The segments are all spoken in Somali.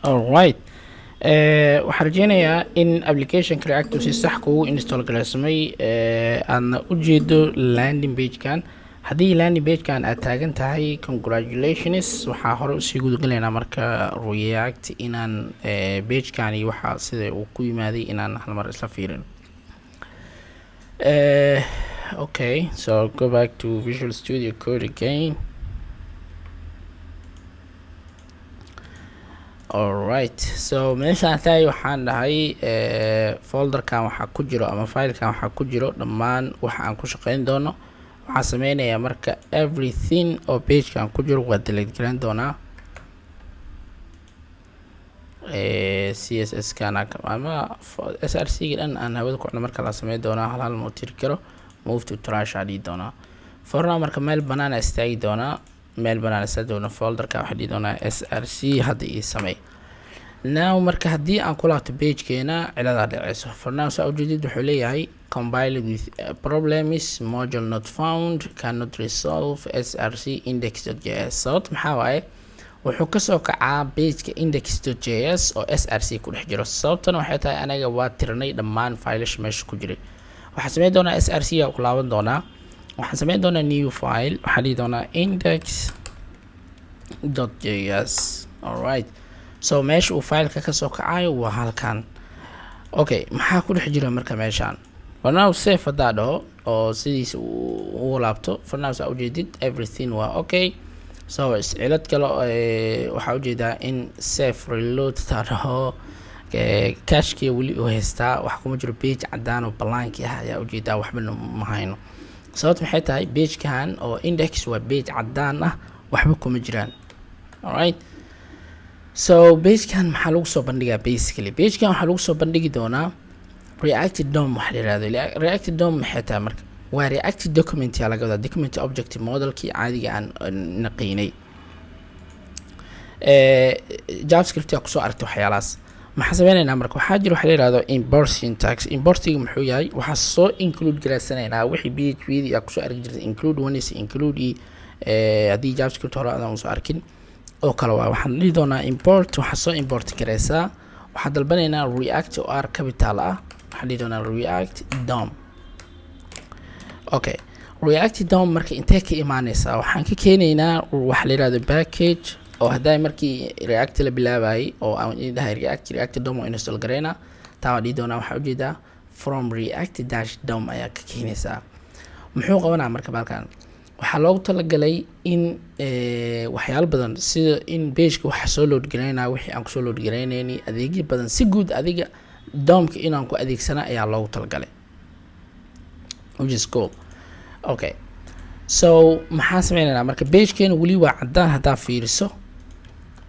Alright, waxaan rajeynayaa in applicationka React si sax kugu install gareysamay, aadna ujeedo landing pagekan. Haddii landing pagekan aad taagan tahay, congratulations. Waxaa hore usii gudagalaynaa marka React inaan pagekani waxa sida uu ku yimaaday inaan hal mar isla fiirin. Okay, so go back to Visual Studio Code again. Alright, so meeshaan tahay waxaan dhahay folderkan waxaa ku jiro ama filekan waxaa ku jiro dhammaan waxa aan ku shaqeyn doono. Waxaan sameynayaa marka everything oo pagekan ku jiro waa delete garan doonaa. CSS kan ama SRC ga dhan aan hawada ku cuna marka la sameyn doonaa, hal hal ma tiri karo. Move to trash aa dhihi doonaa. For now marka meel banaan aa istaagi doonaa, meel banaan istaagi doonaa. Folderka waxaa dhihi doonaa SRC hadda ii samey. Now marka haddii aan ku laabto pagekeena, ciladaa dhaceyso. For now saa ujeedid, wuxuu leeyahay "Compiled with problems, module not found, cannot resolve src index.js." Sababta maxaa waaye? Wuxuu kasoo kacaa pageka index.js oo src ku dhex jiro. Sababtana waxay tahay anaga waa tirnay dhammaan filesh meesha ku jiray. Waxaan sameyn doonaa src aa ku laaban doonaa. Waxaan sameyn doonaa new file. Waxaan dhihi doonaa index.js. Alright, so meesha uu fileka kasoo kacayo waa halkan. Okay, maxaa ku dhex jira marka meeshaan? For now save haddaa dhaho oo sidiisa ugu laabto, for now saa ujeedid everything waa okay. So cilad kale waxaa ujeedaa in save, reload taa dhaho, cachekii weli uu haystaa, wax kuma jiro. Page cadaan oo blank ah ayaa ujeedaa, waxbana ma hayno. Sababta maxay tahay? Pagekan oo index waa page cadaan ah, waxba kuma jiraan. Alright, so pagekan maxaa lagu soo bandhigaa? Basically pagekan waxaa lagu soo bandhigi doonaa React DOM waxa la yihahdo. React DOM maxay tahay marka? Waa React document yaa laga wadaa, document object modelkii caadiga aan naqiinay. JavaScript yaa kusoo aragtay waxyaalahaas. Maxaa sameynaynaa marka? Waxaa jira waxa la yihahdo import syntax. Importiga muxuu yahay? Waxaa soo include garaysanaynaa wixii PHP di aa kusoo arki jirtay, include once, include haddii JavaScript hore adaan usoo arkin oo kale waa. Waxaan dhihi doonaa import. Waxaa soo import garaysaa, waxaan dalbanaynaa React oo R capital ah. Waxaan dhihi doonaa React DOM. Okay, React DOM marka intee ka imaaneysaa? Waxaan ka keenaynaa waxa la yihahdo package oo haddaa markii React la bilaabayay oo aan idin dhahay React DOM oo install gareyna. Taa waan dhihi doonaa, waxaa ujeedaa from react-dom ayaa ka keenaysaa. Muxuu qabanaa marka baalkan? Waxaa loogu talagalay in waxyaalo badan, sida in pageka waxa soo load garaynaa, wixii aan kusoo load garaynayni, adeegyo badan, si guud adiga DOMka inaan ku adeegsana ayaa loogu talagalay, which is cool. Okay, so maxaan sameynaynaa marka? Pagekeena weli waa caddaan. Haddaa fiiriso,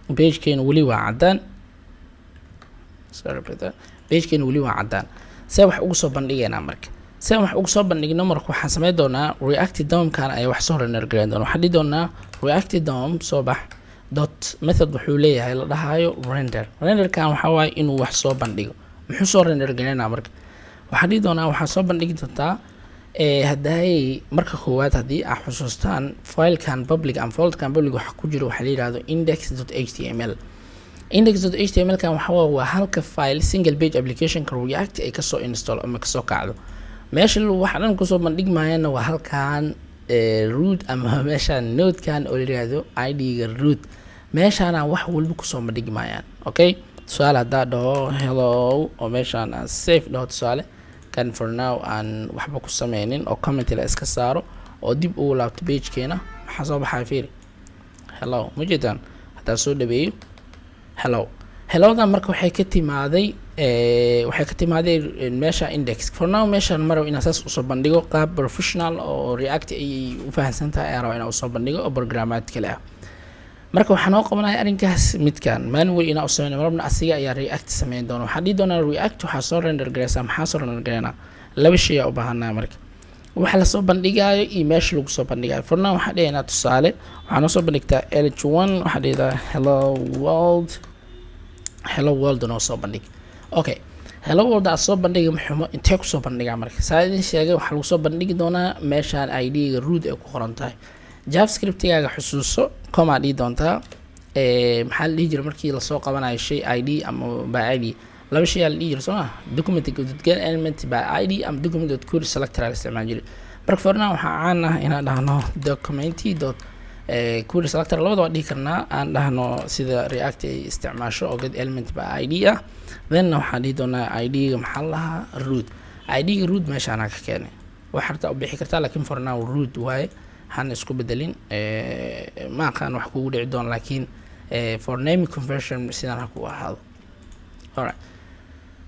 pagekeena weli waa caddaan. Sorry about that. Pagekeena weli waa caddaan. See wax ugu soo bandhigaynaa marka? See wax ugu soo bandhigno marka? Waxaan sameyn doonaa React DOMkan ayaa wax soo render gareyn doona. Waxaan dhihi doonaa React DOM soo bax dot method wuxuu leeyahay la dhahayo render. Renderkan waxaa waaye inuu wax soo bandhigo. Muxuu soo render gareynaa marka? Waxaan dhihi doonaa waxaa soo bandhigi doontaa haddaay marka koowaad, haddii aa xusuustaan, filekan public ama folderkan public waxa ku jiro waxaa la yihahdo index.html. index.html kan waxa waa halka file single page applicationka React ay kasoo install ama kasoo kacdo. Meesha waxa dhan kusoo bandhigmayana waa halkan root ama meeshaan nodekan oo la yihahdo id-ga root. Meeshaana wax walba kusoo bandhigmayaan. Okay, tusaale haddaa dhaho hello oo meeshaan aan save dhaho, tusaale kan for now aan waxba ku sameynin oo comment la iska saaro oo dib ugu laabto pagekeena, maxaa soo baxaya? Fiiri, hello. Ma jeedaan? Haddaa soo dhaweeyo, hello. Hellodan marka waxay ka timaaday meesha index. For now meeshaan maraw inaan saas usoo bandhigo qaab professional oo React ay u fahamsan tahay ayaan rabaa inaan usoo bandhigo oo programmatically ah. Marka waxaa noo qabanaya arrinkaas midkan manual inaa u sameyn marabna, asiga ayaa React sameyn doona. Waxaan dhihi doonaa React waxaa soo render gareysaa. Maxaa soo render gareynaa? Laba shay aa u baahanaa marka: waxa lasoo bandhigaayo iyo meesha lagu soo bandhigayo. For now waxaan dhihaynaa, tusaale, waxaa noo soo bandhigtaa h1. Waxaan dhihidaa hello world. Hello world noo soo bandhig. Okay, hello world aa soo bandhiga muxumo intee kusoo bandhigaa marka? Saa idin sheegay, waxaa lagu soo bandhigi doonaa meeshaan id-ga root ay ku qoran tahay. JavaScriptigaaga xusuuso, comma dhihi doontaa. Maxaa la dhihi jiray markii lasoo qabanayo shay ID ama by ID? Laba shay aa la dhihi jiray, soo ma? Document get element by ID ama document dot query selector aa la isticmaali jiray. Marka for now waxaa caan ah inaan dhahno document dot query selector. Labada waa dhihi karnaa. Aan dhahno sida React ay isticmaasho oo get element by ID ah. Then waxaan dhihi doonaa ID-ga maxaa la lahaa? Root. ID-ga root meeshaanaa ka keenay. Wax harta u bixi kartaa, laakiin for now root waaye. Hana isku bedelin, ma aqaan wax kugu dhici doono, laakiin for naming conversion sidaan ha ku ahaado. Alright,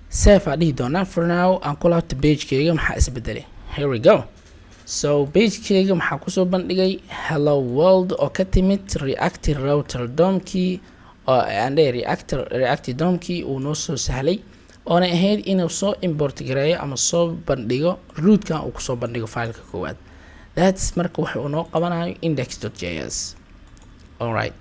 save aa dhihi doonaa. For now aan ku laabta pagekeyga. Maxaa isbedelay? Here we go. So pagekeyga maxaa kusoo bandhigay? Hello world oo ka timid React Router DOM-kii, oo aan dhahay React DOM-kii uu noo soo sahlay, oona ahayd inuu soo import gareeyo ama soo bandhigo rootkan, uu kusoo bandhigo fileka koowaad. That's marka waxa uu noo qabanayo index.js. Alright,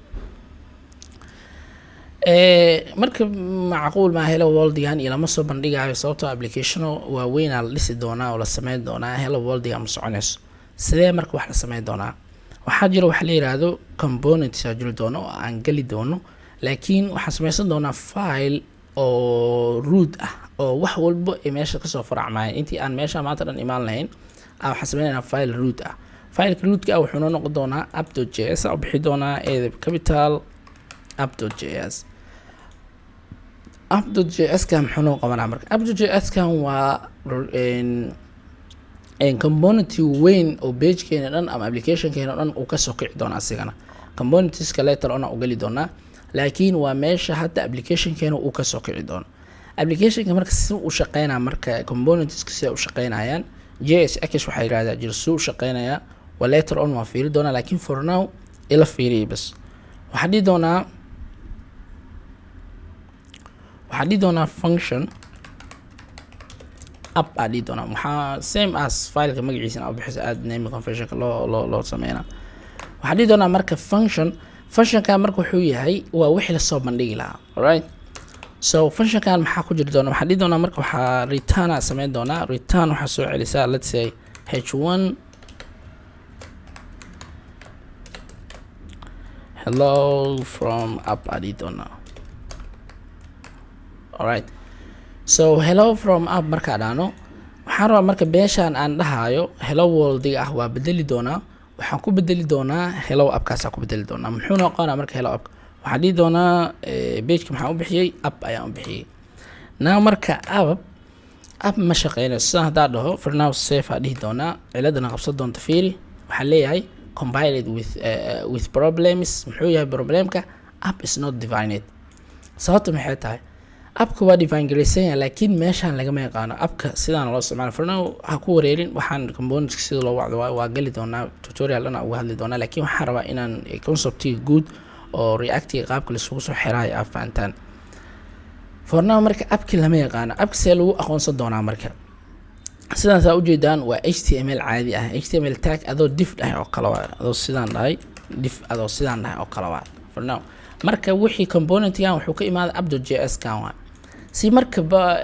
marka macquul maa hello worldigan iyo lama soo bandhigayo, sababtoo applicationo waaweynaa la dhisi doonaa oo la sameyn doonaa. Hello worldigan ma soconayso. Sidee marka wax la sameyn doonaa? Waxaa jira waxa la yiraahdo components aa jiri doono oo aan geli doono, laakiin waxaan sameysan doonaa file oo root ah oo wax walbo ay meesha kasoo faracmayeen. Intii aan meesha maanta dhan imaan lahayn, waxaan sameynaynaa file root ah. Fileka rootka ah wuxuu noo noqon doonaa app.js. U bixi doonaa eeda capital, app.js. App.js kan muxuu noo qabanaa? Marka app.js kan waa component weyn oo pagekeena dhan ama applicationkeena dhan uu kasoo kici doono. Asigana components later on u geli doonaa, laakiin waa meesha hadda applicationkeena uu kasoo kici doono. Applicationka marka si u shaqeynaa, marka componentska sida u shaqeynayaan, JSX waxaa yirahdaa jira, si u shaqeynayaa waa later on waa fiiri doonaa, laakiin for now ila fiiriya bas. Waxaa dhihi doonaa function app aa dhihi doonaa. Waxaa same as fileka magaciisana u bixiso, aad name conversionka loo sameynaa. Waxaa dhihi doonaa marka function. Functionkan marka wuxuu yahay waa wixii lasoo bandhigi lahaa. Alright, so functionkan maxaa ku jiri doona? Waxaa dhihi doonaa marka waxaa return aa sameyn doonaa. Return waxaa soo celisaa, let's say, h1 "Hello from app" aa dhihi doonaa. Alright, so "Hello from app" markaa dhahno, waxaan rabaa marka beeshaan aan dhahayo hello worldiga ah waa bedeli doonaa. Waxaan ku bedeli doonaa hello appkaasaa ku bedeli doonaa. Muxuu noqonaa marka hello app? Waxaan dhihi doonaa pageka maxaan u bixiyey? App ayaan u bixiyey. Now marka app ma shaqeynayso sidaan haddaa dhaho. For now save aa dhihi doonaa. Ciladana qabsan doonta fiiri. Waxaan leeyahay compiled with problems. Muxuu yahay problemka? App is not defined. Sababta maxay tahay? Appka waa define garaysan yahay, laakiin meeshaan lagama yaqaano appka sidaan loo isticmaalo. For now ha ku wareerin. Waxaan componentska sida loo wacdo waa geli doonaa, tutorial dhan uga hadli doonaa, laakiin waxaan rabaa inaan conceptiga guud oo Reactiga qaabka laisugu soo xiraayo aad fahantaan. For now marka appki lama yaqaano. Appka see lagu aqoonsan doonaa? Marka sidaan saa ujeedaan waa HTML caadi ah, HTML tag adoo div dhahay oo kale waa, adoo sidaan dhahay div, adoo sidaan dhahay oo kale waa. For now marka wixii componentgan wuxuu ka imaaday app.js kan waa. Si marka ba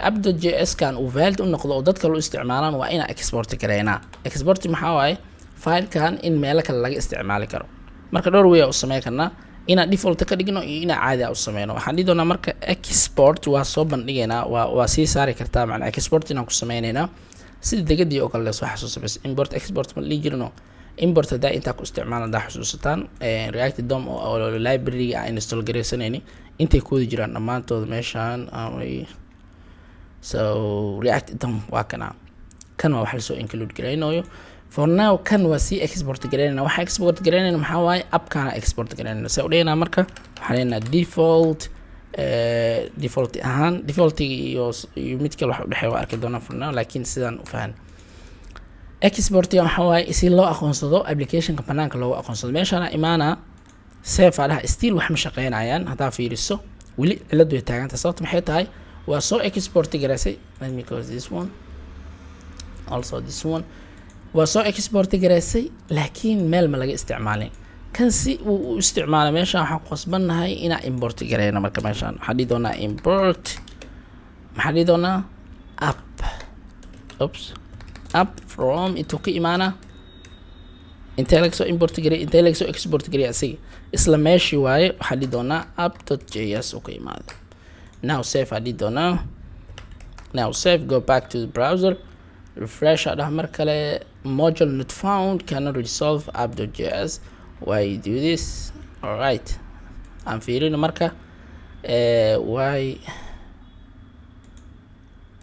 app.js kan uu valid u noqdo oo dadka loo isticmaalaan, waa inaa export gareynaa. Export maxaa waaye? Filekan in meelo kale laga isticmaali karo. Marka dhowr way u sameyn karnaa: inaan default ka dhigno iyo inaan caadi a u sameyno. Waxaan dhihi doonaa marka export. Waa soo bandhigaynaa, waa sii saari kartaa. Macnaa export inaan ku sameyneynaa sida degadii oo kale lasoo xasuusa bas. Import, export ma dhihi jirno? Import haddaa intaa ku isticmaal, haddaa xusuusataan React DOM oo library aan install garaysanayni, intay ku wada jiraan dhammaantooda meeshaan. So React DOM waa kana. Kan waa wax lasoo include garaynayo. For now kan waa sii export garaynayna. Waxaa export garaynayna maxaa waaye? Appkana export garaynayna. See u dhiganaa marka? Waxaan leenahay default, default ahaan, defaultiga iyo mid kale wax udhexeeya waa arki doonaa for now, laakiin sidaan u fahan exportiga waxaa waaye si loo aqoonsado applicationka, banaanka loogu aqoonsado. Meeshaana imaana, save aa dhaha. Still wax ma shaqeynayaan. Haddaa fiiriso weli cilad way taaganta. Sababta maxay tahay? Waa soo export garaysay. Let me close this one, also this one. Waa soo export garaysay, laakiin meel ma laga isticmaalin. Kan si uu u isticmaalo meeshaan waxaan ku khasbannahay inaan import gareyno. Marka meeshaan waxaan dhihi doonaa import. Maxaan dhihi doonaa? App. Oops, app from intuu ka imaana? Intee laga soo import garay? Intee laga soo export garay asiga? Isla meeshii waaye. Waxaa dhihi doonaa app.js oo ka imaada. Now save aa dhihi doonaa. Now save, go back to the browser, refresh aa dhah mar kale. "Module not found, cannot resolve app.js." Why you do this? Alright, aan fiirino marka why.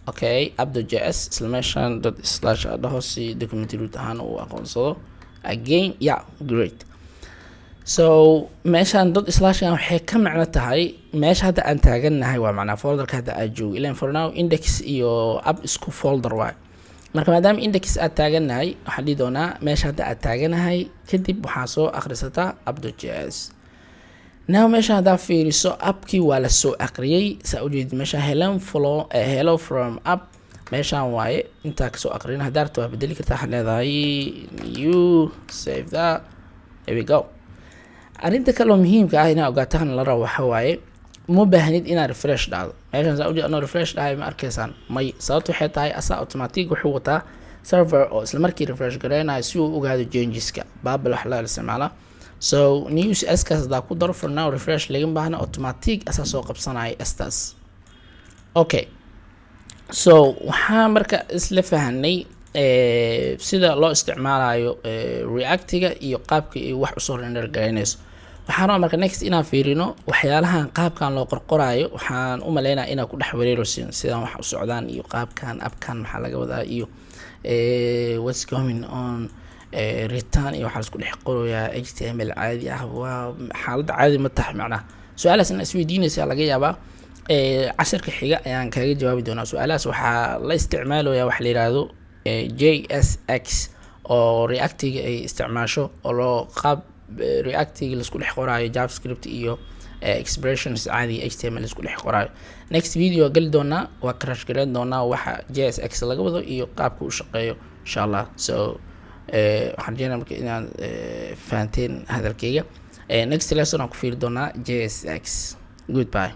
Okay, app.js isla meeshan dot slash aa dhaho si document root ahaan uu aqoonsado again. Yeah, great. So meeshan dot slashan waxay ka macno tahay meesha hadda aan taagannahay, waa macnaa folderka hadda aad joogo. Ilan for now index iyo app isku folder waay. Marka maadaama index aad taagannahay, waxaan dhihi doonaa meesha hadda aad taaganahay kadib waxaa soo akhrisataa app.js. Now meesha haddaa fiiriso, appkii waa la soo aqriyey. Saa ujeedid, meesha hello flow, hello from app meeshaan waaye. Intaa kasoo aqrin, haddaa rabto waa bedeli kartaa. Waxaad leedahay new, save that. Here we go. Arrinta kaloo muhiimka ah inaa ogaataan la rabo waxa waaye, ma baahnid inaad refresh dhahdo meeshaan. Saa ujeed, anoo refresh dhahay ma arkaysaan? May. Sababta waxay tahay asaa automatic wuxuu wataa server oo isla markii refresh gareynayo si uu ogaado changeska. Babel wax la isticmaalaa. So news skaas hadaa ku daro, for now refresh laga baahna, automatic asaa soo qabsanaya staas. Okay, so waxaa marka isla fahanay sida loo isticmaalayo Reactiga iyo qaabka ay wax usoo render garaynayso. Waxaan rabaa marka next inaan fiirino waxyaalahan qaabkan loo qorqoraayo. Waxaan u maleynaya inaa ku dhex wareeraysin sidaan wax u socdaan iyo qaabkan appkan maxaa laga wadaa iyo what's going on, return iyo waxaa laisku dhex qorayaa HTML caadi ah. Waa xaaladda caadi ma tahay? Macnaha su-aalahaas inaa isweydiinaysa laga yaabaa. Casharka xiga ayaan kaga jawaabi doonaa su-aalahaas. Waxaa la isticmaalaya waxa la yihahdo JSX oo Reactiga ay isticmaasho, oo loo qaab Reactiga laisku dhex qoraayo JavaScript iyo expressions caadiga HTML laisku dhex qoraayo. Next video geli doonaa, waa crash gareyn doonaa waxa JSX laga wado iyo qaabka u shaqeeyo, insha Allah. So waxaan rajeynaya marka inaad fahanteen hadalkayga. Next lesson aan ku fiiri doonaa JSX. Goodbye.